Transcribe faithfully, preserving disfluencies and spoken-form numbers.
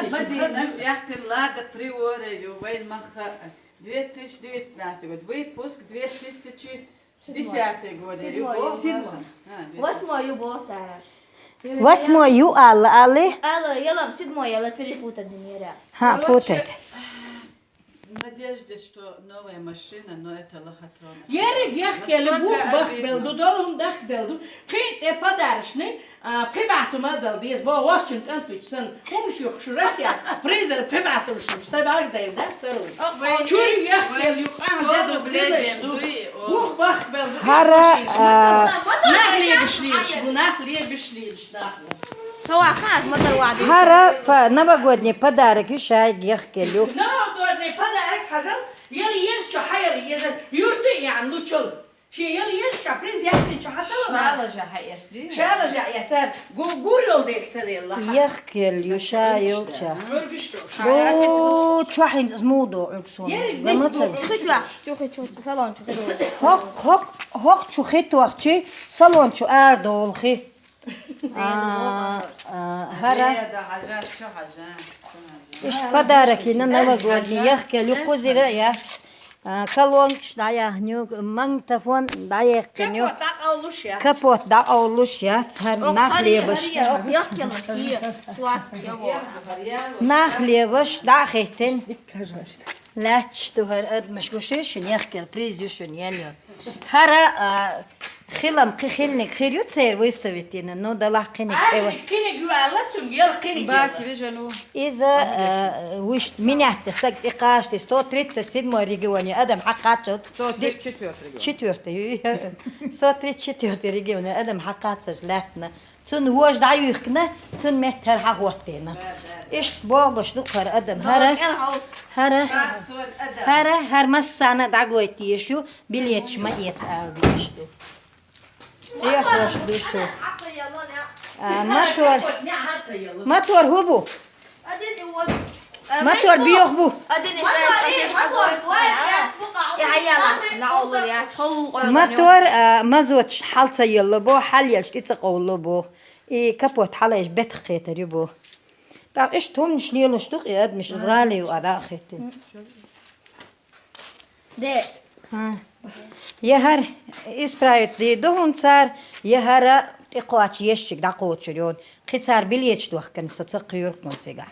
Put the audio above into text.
Мадина, яхкин Лада Приора ю, вайн маха две тысячи девятнадцатый год, выпуск две тысячи десятый год. Седьмой. Седьмой. А, две тысячи. Восьмой ю бо цара. Восьмой ю алла, алли? Алла, ялам, седьмой, ялла перепутать динера. Ха, короче, путать. Надежда, что новая машина, но это лохотрон. Ерриг яхкели бух бах белду, долум дах белду. Кхин тӀе подарочный, а, пхи бахтума дал дез, бо вахчун кантвич сан. Хумш юх шу Россия. Призер пхи бахтум шу. Сай баг дай да цару. Чури яхкел юх ан да до призер шу. Бух бах белду. Хара, а, нах лебиш лирш, бу нах лебиш лирш, нах. Сова хаз, мотор вади. Хара, па, новогодний подарок, ю шай, яхкел юх. Новогодний подарок, хажал. Ял езча, хаял еза, юрты ян лучул. Ши ял езча, приз яхтин ча хацала. Шала жа хаясли. Шала жа яцар. Гу-, гурёл дек цалела. Яхкел ю шайыл ча. Мургишто. Бу чухин змудо улксон. Ерик. Гамацал. Чухи чухи, чухи чухи, салон чухи. Хок, хок, хок чухи туахчи, салон чу ар долхи. А, а, хара. Иш подарок ина новогодний, яхкел ю кузира, я. А, колонкаш да яхню, магнитофон да яхню. Капот да олуш я. Капот да олуш я, цар нах лебаш. Яхкел ю, суат, я. Нах лебаш, да хетен. Лач тухар адмаш гушишин, яхкел приз юшин, я. Хара, а, хилам кхи хилник хир ю цер выставить ина, ну, далах кхиник эва. Кхиник ю алла цун, ел кхиник. Ба, тебе же, ну. Иза, а, виш, менятта саг икашти, сто тридцать седьмой регионе адам хакачот. Сто тридцать четвёртый регион. Четвёртый. Сто тридцать четвёртый регионе адам хакачот латна. Цун вож да юхкна, цун меттер хахоттена. Иш богош духар адам. Хара. Хара. Хара, хар массана да гойти ешу. Билетчи ма ец алди ишту. Я хош душу. А, мотор. Мотор хубу. Мотор биёх бу. Мотор, а, мазот халца елла бу, хал елш тица къолла бу. И капот халеш бет хетер бу. Так, иш тумш лелуш дук, и адмиш згали ю ада хетин. Дес. Ха. Яхар исправить ди духун цар, яхара тикъвач ешчик да къочурён. Кхи цар билеч дуахкан са цакъ юркун цига.